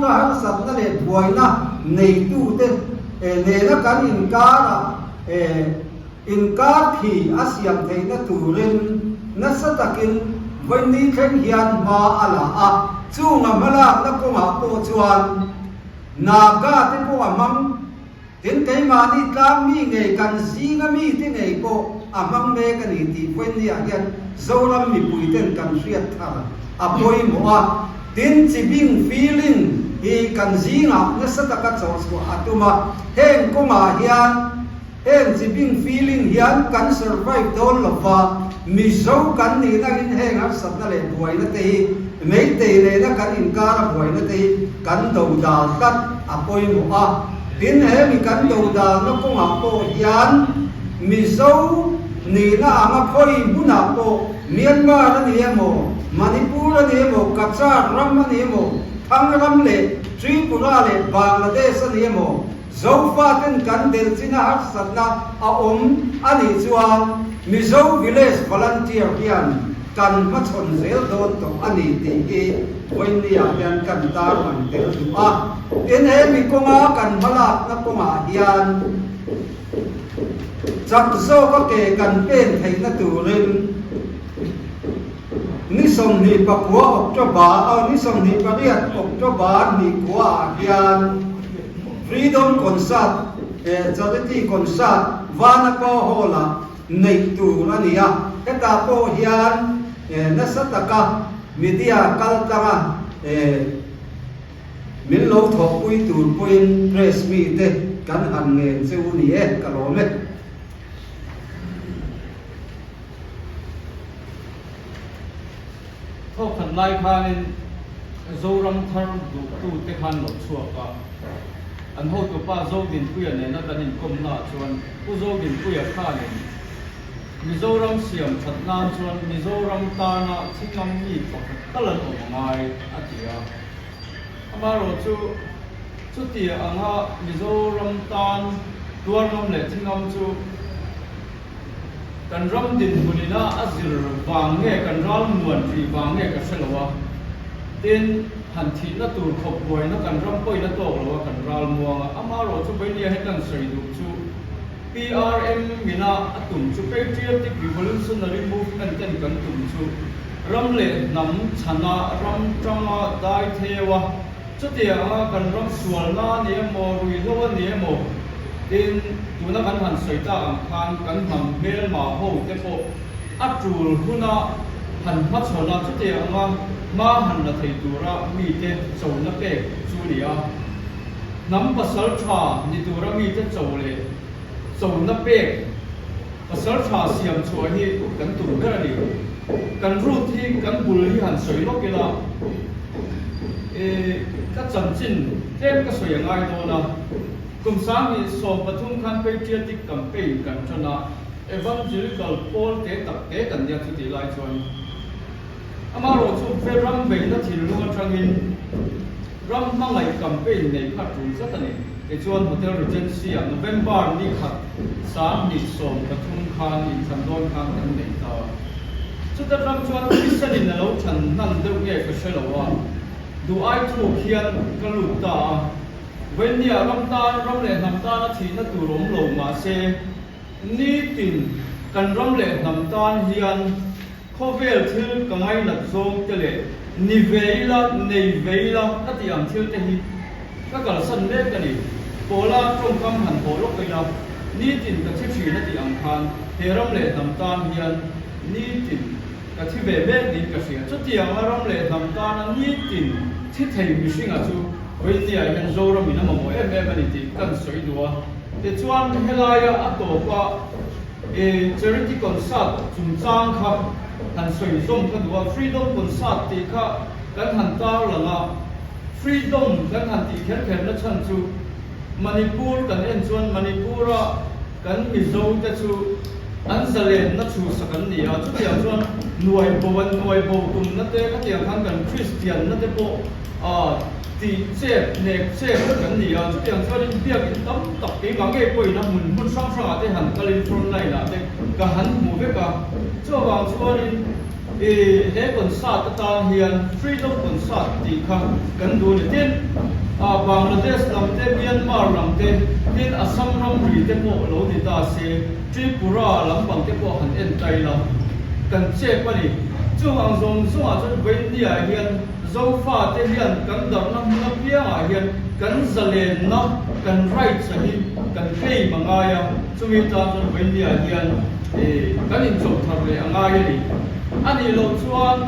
chhunga harsatna leh buaina neitute nena kan inkarah inkar khi a siam theihna turin nasa takin vawiin thleng hian hma a la a. Chunga hmalakna kawngah pawh chuan Naga te pawh a hmang. Tin, keimahni tlang mi ngei kan zinga mite ngei pawh a hmang mek a ni tih vawiinniah hian Zoram mipuiten kan hriat thar a pawimawh a. Tin, chibing feeling hi kan zingah nasa taka chawhchhuah a tum a, heng kawngah hian heng chibing feeling hian kan survive dawn lova, Mizo kan nihna in heng harsatna leh buaina te hi Meitei nena kan inkara buaina te hi kan dodal tlat a pawimawh a. Tin, he mi kan dodalna kawngah pawh hian Mizo nihna anga khawi hmunah pawh Myanmar a ni emaw, Manipur a ni emaw, Cachar ram a ni emaw, Thang ram leh Tripura leh Bangladesh a ni emaw, Zofaten kan delh china harsatna a awm a nih chuan Mizo Village Volunteer hian kan hmachhawn zel dawn tawh a ni tih hi vawiinniah hian kan tarlang tel duh a. Tin, he mi kawnga kan hmalakna kawngah hian chak zawka ke kan pen theihna turin ni 29 October, ni 28 October nikuaah hian Freedom Concert, Charity Concert Vanapa Hall-ah neih tur a ni a, hetah pawh hian nasa taka media kal tlanga min lo thawhpui tur pawhin press mite kan han ngen che u ni e, ka lawm e. Thawkhat lai khanin Zoram thar duhtute khan lo chhuak a, an hotupa Zodinpuia nena kan inkawmnaah chuan Pu Zodinpuia khanin Mizoram siam that nan chuan Mizoram tana thingam mi pakhat tal an awm angai a ti a. Amaherawh chu chuti anga Mizoram tan tuar ngam leh thingam chu Kan ram dinhmun ina a zir vang nge kan ral muan rih vang nge ka hre lo a, tin, han thihna tur khawp buaina kan ram pawhin a tawk lo a, kan ral muang a, amaherawh chu Vainia he kan sawi duh chu PRM ina a tum chu Patriotic Revolutionary Movement ten kan tum chu ram leh hnam chhana ram tanga dai theu a, Chutiang anga kan ram sualna a ni emaw, ruihhlo a ni emaw, tin, tuna kan han sawi tak ang khan kan hnam hmelma ho te pawh a tul huna han hmachhawn a, chutiang anga hma han la thei tura mite chona pek chu a ni a. Hnam pasal tha ni tura mite cho leh chona pek pasal tha siam chhuah hi kan tum ber a ni. Kan root hi kan bul hi han sawi lawk ila, e ka chanchin tlem ka sawi a ngai dawn a. Kum 2013 khan Patriotic Campaign kan tan a, Evangelical pawl te tak te kan nia chutih lai chuan amaherawh chu ve ram veina thinlung atangin ram hmangaih campaign nei kha tul tlat a ni. Tichuan Hotel Regency-ah November ni khat 2013 khan inthlan dawn khan kan nei ta. Chuta ram chuan thisenin a lo than hnan deuh nge ka hre lo a, duh ai thuk hian ka lut ta a. Vawiinniah ram tan, ram leh hnam tana thihna tur awm lo mahse, nitin kan ram leh hnam tan hian khawvel thil ka ngainat zawng te leh ni ve ila, nei ve ila ka tih ang thil te hi ka kalsan mek a ni. Pawla tawngkam han haw lawk ila, nitin ka thi thin a tih ang khan he ram leh hnam tan hian nitin ka thi ve mek niin ka hria. Chutianga ram leh hnam tana nitin thi thei mihringa chu Vawiinniah hian Zoramin a mamawh em em a ni tih kan sawi duh a. Tichuan helaia a tawpa Charity Concert chungchang kha han sawi zawm kha duh a. Freedom Concert tih kha kan han tarlang a, Freedom kan han tih kher kher na chhan chu Manipur kan en chuan Manipur-a kan Mizo te chu an zalenna chhuhsak an ni a, chutiang chuan nuai bo an nuai bo tumna te khatiang khan kan Kristianna te pawh tih chep nek chep kan ni a, chutiang chuanin biakin tam tak keimah ngei pawhin a hmun hmun hrang hrangah te han kalin front line ah te ka han hmu vek a, chuvang chuanin. I he concert atan hian Freedom Concert tih kha kan duh a ni. Tin, Bangladesh lam te, Myanmar lam te, tin Assam ramri te pawh lo ni ta se, Tripura lampang te pawh han en tai la, kan chep a ni. Chung ang zawng zawngah chuan Vaindia hian Zofate hian kan darhna hmun apiangah hian kan zalenna, kan rights a hi kan claim a ngai a, chumi tan chuan Vaindia hian kan inchawp thar leh a ngai a ni. A nih loh chuan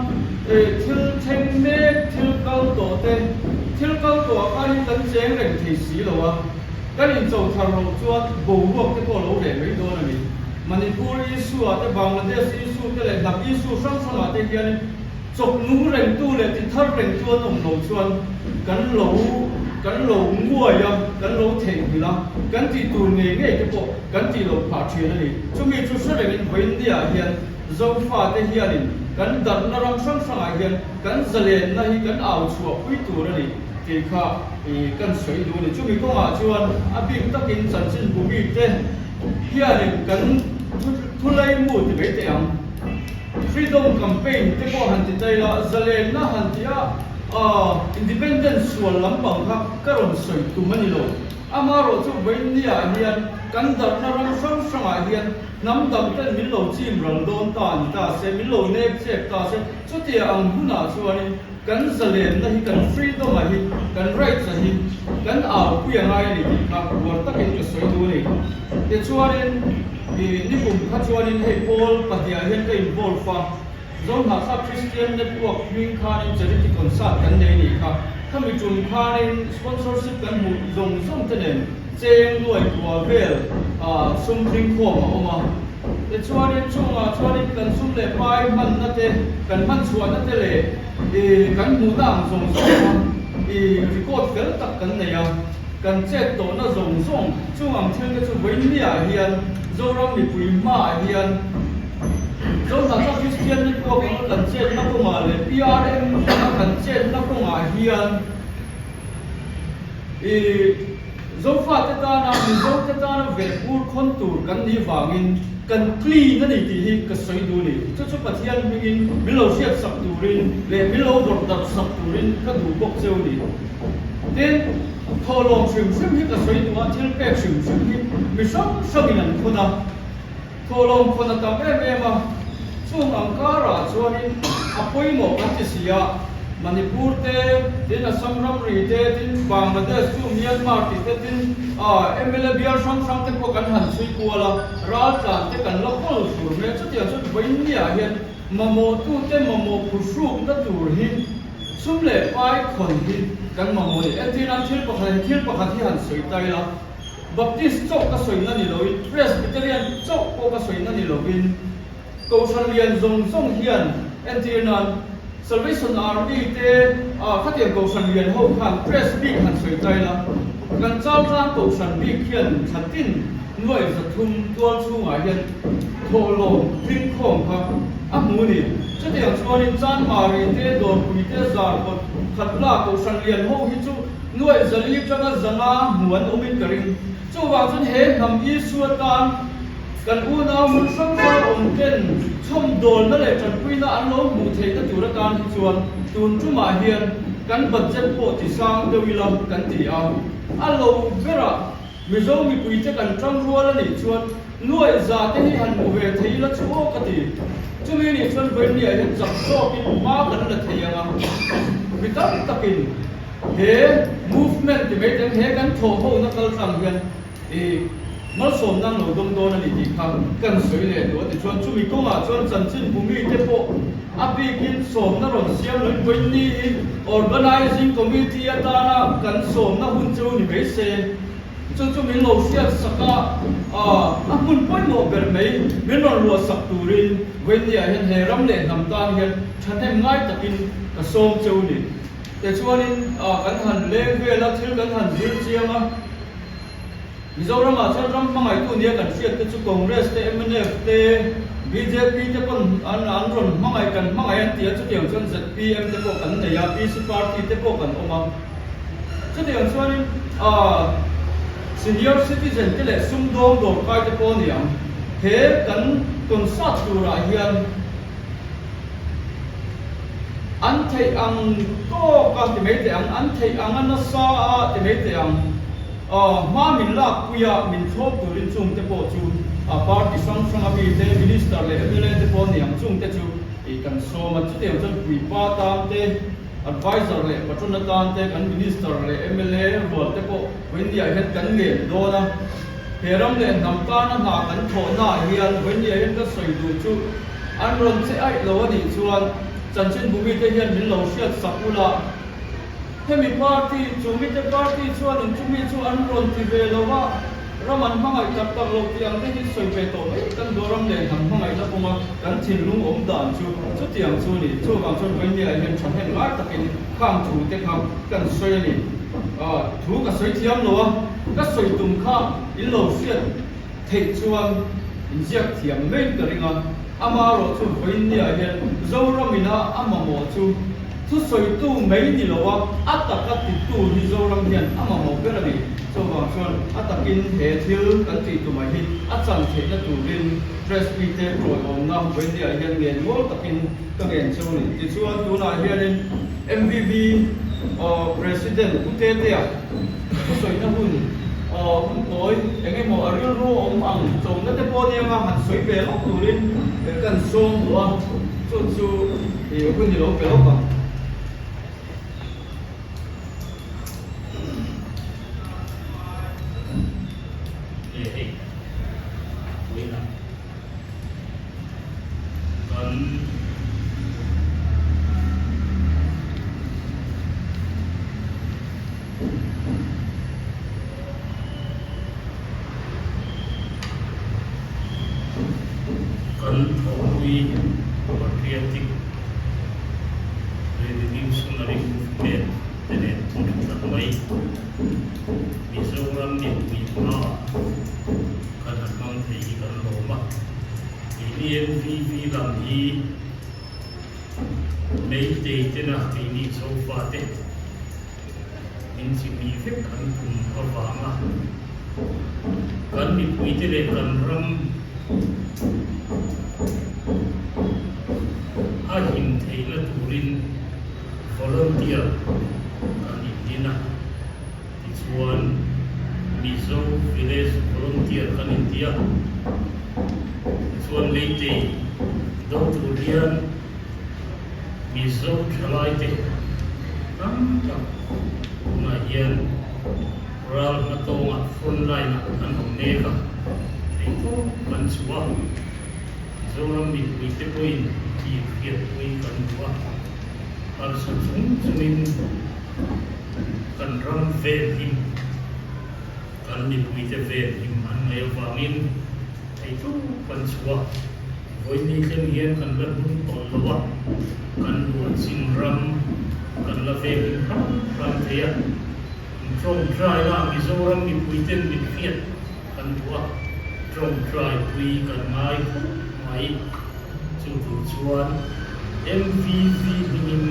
thil thleng mek, thil kal tawh te, thil kal tawhah khanin kan cheng reng thei si lo a, kan inchawp thar loh chuan boruak te pawh a lo reh mai dawn a ni. Manipur issue ah te, Bangladesh issue te leh hnam issue hrang hrangah te hianin chawp nung rengtu leh ti thar rengtu an awm loh chuan kan lo kan lo nguai a, kan lo theihnghilh a, kan tih tur ngei ngei te pawh kan tih loh phah thin a ni. Chumi chu hre rengin Vawiindia hian Zofate hianin kan darhna ram hrang hrangah hian kan zalenna hi kan au chhuah pui tur a ni tih kha kan sawi duh a ni. Chumi kawngah chuan a bik takin chanchinbu mite hianin kan thulaimu ti mai teh ang. Freedom campaign te pawh han ti ta ila, zalenna han ti a, independence sual lampang kha ka rawn sawi tum a ni lo. Amaherawh chu Vawiinniah hian kan darhna ram hrang hrangah hian hnam dang ten min lo chim ral dawn ta ni ta se, min lo nek chep ta se, chutia ang hunah chuanin kan zalenna hi, kan freedom a hi, kan rights a hi kan aupui a ngai a ni tih kha uar takin ka sawi duh a ni. Tichuanin i nikum kha chuanin hei pawl pahniah hian ka involve a, Zohnahthlak Christian Network hming khanin charity concert kan nei nih kha. Khami tum khanin sponsorship kan hmuh zawng zawng te nen cheng nuai kua vel sum tling khawm a awm a. Tichuanin chungah chuanin kan sum leh pai hmanna te, kan hman chhuahna te leh i kan hmuhna ang zawng zawng kha i record fel tak kan nei a. Kan chet tawhna zawng zawng chung ang thil te chu vawiinniah hian Zoram mipui hmaah hian Zohnahthlak Kristian Network anga kan chetna kawngah leh PRM anga kan chetna kawngah hian i Zofate tana Mizote tana vehpur khawn tur kan nih vangin kan clean a ni tih hi ka sawi duh a ni. Chu chu Pathian hmingin min lo hriatsak turin leh min lo vawrh darh sak turin ka duh bawk cheu a ni. Tin, thawhlawm hrim hrim hi ka sawi duh a, thil pek hrim hrim hi mi hrang hrangin an khawn a, thawhlawm khawn a tam em em a, chung ang karah chuanin a pawimawh kan ti si a, Manipur te, tin Assam ramri te, tin Bangladesh chu Myanmar tih te, tin mla bial hrang hrang te pawh kan han chhui kual a, raltlan te kan la kawl fur mai a, chutiang chuan vawiinniah hian mamawhtute mamawh phuhrukna tur hi Sum leh pai khawn hi kan mamawh ni. Entir nan thil pakhat hi thil pakhat hi han sawi ta ila, Baptist chauh ka sawina ni loin, Presbyterian chauh pawh ka sawina ni loin, Kohhran lian zawng zawng hian entir nan Salvation Army te khatiang Kohhran lian ho khan Pres bik han sawi ta ila, kan Chaltlang Kohhran bik hian thlatin nuai 300 tual chhungah hian thawhlawm tlingkhawm kha a hmu ni. Chutiang chuanin Chanmari te, Dawrpui te, Zarkawt, Khatla, Kohhran lian ho hi chu nuai 400 tanga 500 hmu an awmin ka ring. Chuvang chuan he hnam Isua tan kan unau hmun hrang hrang awm ten chhawmdawlna leh tanpuina an lo hmuh theihna tur atan hi chuan tun tumah hian kan budget pawh ti sang deuh ila kan ti a. A lo berah Mizo mipuite kan tang rual a nih chuan nuaih za te hi han hmu ve thei ila chu aw ka ti. Chumi nih chuan Vawinia hian chak zawkin hma kan la thei ang a. Mi tam takin he movement ti mai teng he kan thawh hona kal tlang hian i malsawmna an lo dawng dawn a ni tih kha kan sawi leh duh a ti. Chuan chumi kawngah chuan chanchin hmu mite pawh a bikin sawmna rawn siam loin Vawiini hi Organizing Committee atana kan sawmna hun chu ni mai se. Chu chu min lo hriat sak a, a hmun pawimawh ber mai min rawn luah sak turin Wendy-ah hian he ram leh hnam tan hian thahnem ngai takin ka sawm cheu ni. Tichuanin kan han leng vel a, thil kan han zir chiang a, Mizoramah chuan ram hmangaihtu nia kan hriat te chu Congress te, mnf te, bjp te pawn an an rawn hmangaih kan hmangaih an ti a, chutiang chuan zpm te pawh kan nei a, PC party te pawh kan awm a. Chutiang chuanin senior citizen te leh sumdawng dawrkai te pawh a ni ang. He kan concert turah hian. An theih ang tawk a ti mai teh ang, an theih ang a nasa a ti mai teh ang. Hma min lakpui a, min thlawp turin chungte pawh chu party hrang hrang a mite, Minister leh mla te pawh ni ang chungte chu kan sawm a. Chutiang chuan puipa tan te, Adviser leh patron atan te kan Minister leh mla rual te pawh Vawinia hian kan ngen dawn a. He ram leh hnam tana hna kan thawhnaah hian Vawinia hian ka sawi duh chu an rawn che aih lo a nih chuan chanchinbumi te hian min lo hriat sak ula, hemi party, chu mite party chuanin chumi chu an rawn ti ve lo a, ram an hmangaih tak tak lo tih ang te hi sawi ve tawh mai kan duh ram leh hnam hmangaihna kawnga kan thinlung awm dan chu chutiang chu a ni. Chuvang chuan Vawinia hian thahnem ngai takin khang thu te kha kan sawi a ni. Thu ka sawi thiam lo a, ka sawi tum kha in lo hriat theih chuan in ziak thiam maiin ka ring a. Amaherawh chu Vawinia hian Zoram ina a mamawh chu Thusawitu mai ni lo a, a taka titu hi Zoram hian a mamawh ber a ni. Chuvang chuan a takin he thil kan tih tumah hi a chan theihna turin Press mite tawiawmna Vawinia hian ngen ngawl takin ka ngen cheu a ni. Tichuan tunah hianin MVV President Pu Tetea thusawina hun hun tawi eng emaw a rilru awm ang chawmna te pawh nia nga han sawi ve lawk turin kan sawm duh a, chu chu I hun i lo pe lawk ang. Nge hei vawiinah kan Kan thawhpui Patriotic Revolutionary Movement te nen thu tha tak mai Mizoram mipui hmaah kan han hmang thei hi kan lawm a. Keini MVV lam hi Meitei tena keini Zofate Min chimih vek an tum avanga kan mipuite leh kan ram a him theihna turin volunteer kan indin a, tichuan Mizo Village Volunteer kan inti a, tichuan Meitei do tur hian Mizo thalaite tam tak tunah hian ral hmatawngah front line-ah an awm mek a, theihtawp kan chhuah a, Mizoram mipuite pawhin tih hriatpui kan duh a, harsa chung chungin kan ram vel him, kan mipuite vel him an ngaih avangin theihtawp kan chhuah a. Vawini thleng hian kan la hnung tawlh lo a, kan luahchin ram kan la veng in hram hram thei a. Tawngtai a Mizoram mipuiten min hriat kan duh a, tawngtai pui kan ngai khawp mai. Chu tur chuan MVV hmingin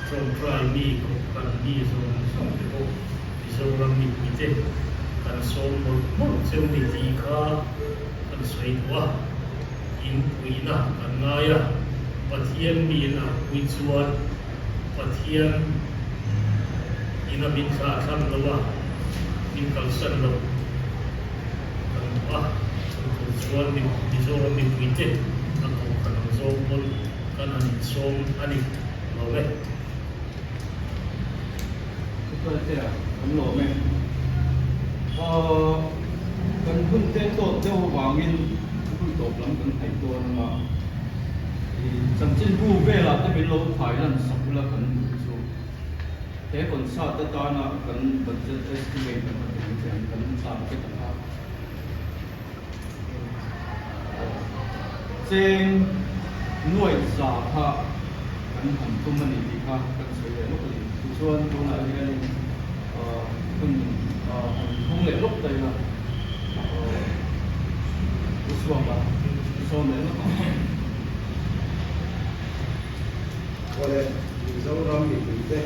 tawngtai mi kohhran mi zawng zawng te pawh Mizoram mipuite kan sawm mawlh mawlh cheu ni tih kha Kan sawi duh a, in puihna kan ngai a, Pathian miin a pui chuan Pathian ina min thlah thlang lo a, min kalsan lo kan duh a, chu tur chuan Mizoram mipuite a kohhran ang zawng pawn kan han insawm a ni lawm e. Thupuaite-a kan lawm e. Kan hun te tawt deuh avangin hun tawp lam kan hnaih dawn ang a, chanchinbu velah te min lo thai lan sak ula kan duh chu he concert atana kan budget estimate ang a ti mai ang kan target ang a cheng nuaih za kha kan han tum a ni tih kha kan sawi leh lawk a ni. Tichuan tunah hianin hun han hmang leh lawk ta ila u chhuak a, u sawm leh lawk ang. Awle, Mizoram mipuite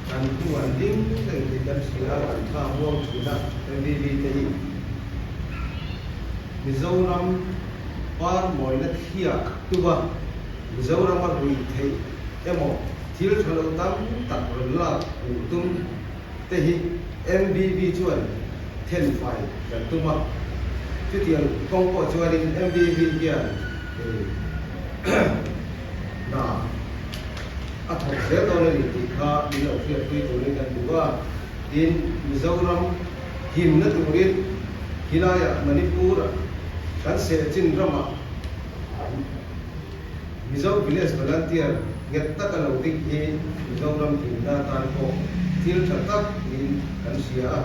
kan hnung an ding reng tih kan hria a, kan tha muang thin a, MVV te hi Mizoram par mawina thiak tuma Mizorama ruih theih emaw? Thil tha lo tam tak rawn lak luh tum te hi MVV chuan thenfai kan tum a. Chutiang kawng pawh chuanin MVV hian hna a thawk zel dawn a ni tih kha min lo hriatpui turin kan duh a. Tin, Mizoram himna turin khilaiah Manipur-ah kan sehchin ramah Mizo Village Volunteer nghet taka lo dik hi Mizoram himna atan pawh thil tha tak niin kan hria a,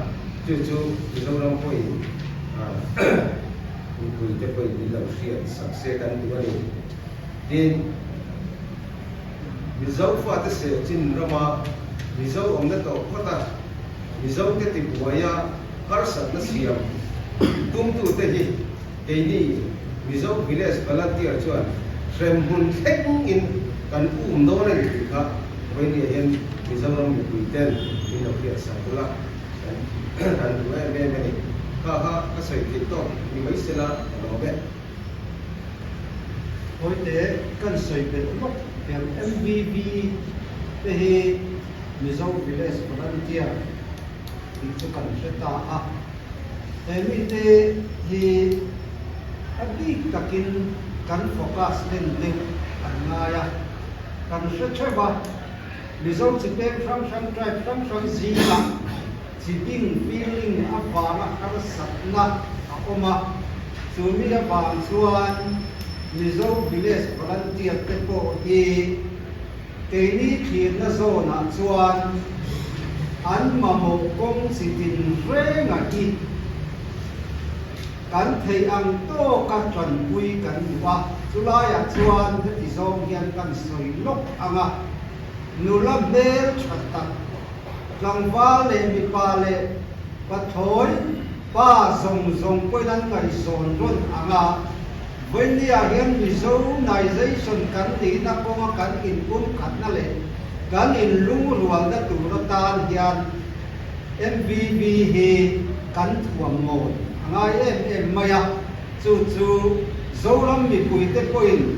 chu chu Mizoram pawhin mipuite pawhin min lo hriat sak se kan duh a ni. Tin, Mizo fate Sechin rama Mizo awmna tawh phawt a, Mizote tibuaia harsatna siam tumtute hi Keini Mizo Village Volunteer chuan hremhmun thlengin kan um dawn a ni tih kha vawinia hian Mizoram mipui ten min lo hriat sak ula kan kan duh em em a ni. Kha kha ka sawi theih tawk ni mai sela ka lawm e. Hawite kan sawi belh lawk hian MVV te hi Mizo Village Volunteer tih chu kan hre ta a. He mite hi a bik takin kan focus len deuh an ngai a, kan hre theuh a, Mizo chi peng hrang hrang tribe hrang hrang zingah chi bing feeling avanga harsatna a awm a, chu mi avang chuan Mizo village volunteer te pawh hi Keini thlirna zawnah chuan an mamawh kawng chi tin renga hi kan theih ang tawka tanpui kan duh a, chulaiah chuan heti zawng hian kan sawi lawk ang a, nula hmel tha tak, tlangval leh mipa leh pathlawi pa zawng zawng pawhin an ngaihzawn rawn ang a. Vawinia hian Mizonization kan nihna kawnga kan inpumkhatna leh kan inlungrualna tur atan hian MVV hi kan thuam mawi a ngai em em mai a, chu chu Zoram mipuite pawhin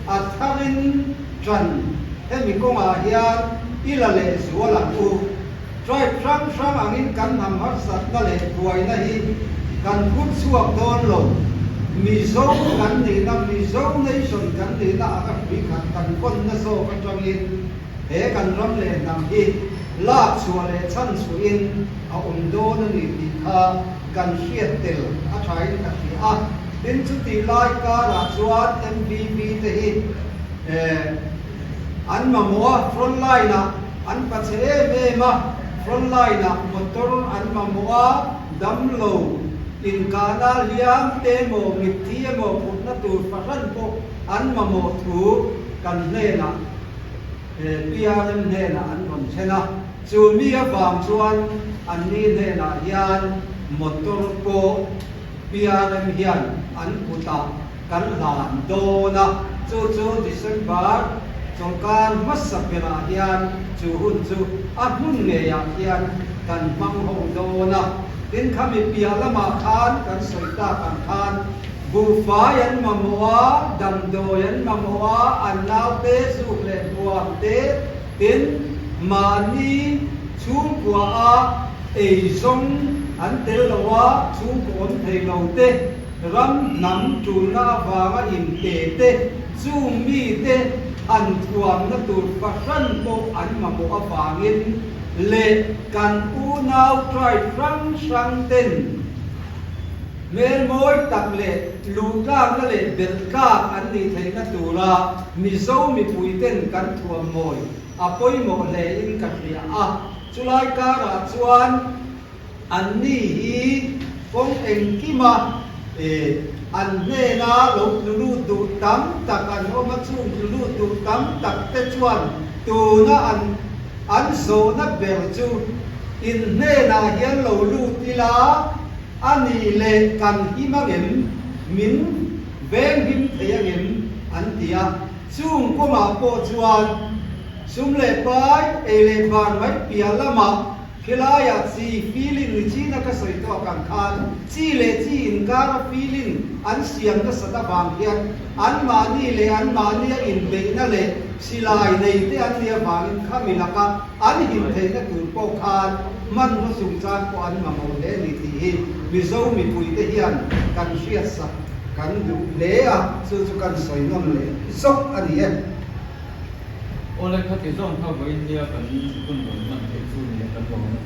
a tharin ṭan hemi kawngah hian i la leh zual ang u. Tribe hrang hrang angin kan hnam harsatna leh buaina hi kan phur chhuak dawn lo. Mizo kan nihna, Mizo nation kan nihna anga hrui khat kan vawnna zawk atangin he kan ram leh hnam hi lak chhuah leh chhan chhuahin a awm dawn a ni tih kha kan hriat tel a thain ka hria a. Tin, chutih lai karah chuan MVV te hi an mamawh a, front line-ah An pachhe em em a, front line ah motor an mamawh a, damlo inkahna hliam te emaw mitthi emaw phurhna tur fahran pawh an mamawh thu kan hnenah PRM hnenah an rawn thlen a, chu mi avang chuan anni hnenah hian motor pawh PRM hian an kutah kan hlan dawn a, chu chu December chawlhkar hmasa berah hian chu hun chu a hmun ngeiah hian kan hmang ho dawn a. Tin, khami piah lamah khan kan sawi tak ang khan buhfai an mamawh a, damdawi an mamawh a, an naute zuk leh hmuam te, tin, mahni chhungkua a eizawng an tel lo a, chhungkaw awm thei lo te, Ram hnam tulna avanga inte te, chung mite han thuamna tur fahran pawh an mamawh avangin leh kan unau tribe hrang hrang ten hmel mawi tak leh luhtlakna leh belhtlak an nih theihna tura Mizo mipui ten kan thuam mawi a pawimawh hle in ka hria a, chulai karah chuan Anni hi kawng engkima an hnena lo tlu lut duh tam tak an awm a, chung tlu lut duh tam tak te chuan tuna an an zawhna ber chu in hnenah hian lo lut ila a nih leh kan him angem, min veng him thei angem an ti a. Chung kawngah pawh chuan sum leh pai ei leh bar mai piah lamah. Khilaiah chi feeling ni china ka sawi tawk ang khan chi leh chi inkara feeling an siam nasat avang hian anmahni leh anmahnia inbeihna leh silai nei te an nih avangin khami laka an him theihna tur pawh khan hmanraw chungchang pawh an mamawh hle a ni tih hi Mizo mipuite hian kan hriatsak kan duh hle a, chu chu kan sawi nawn leh zawk a ni e. Awle khati zawng kha vawiin nia kan hun rawn hman theih chu nia kan lawm e.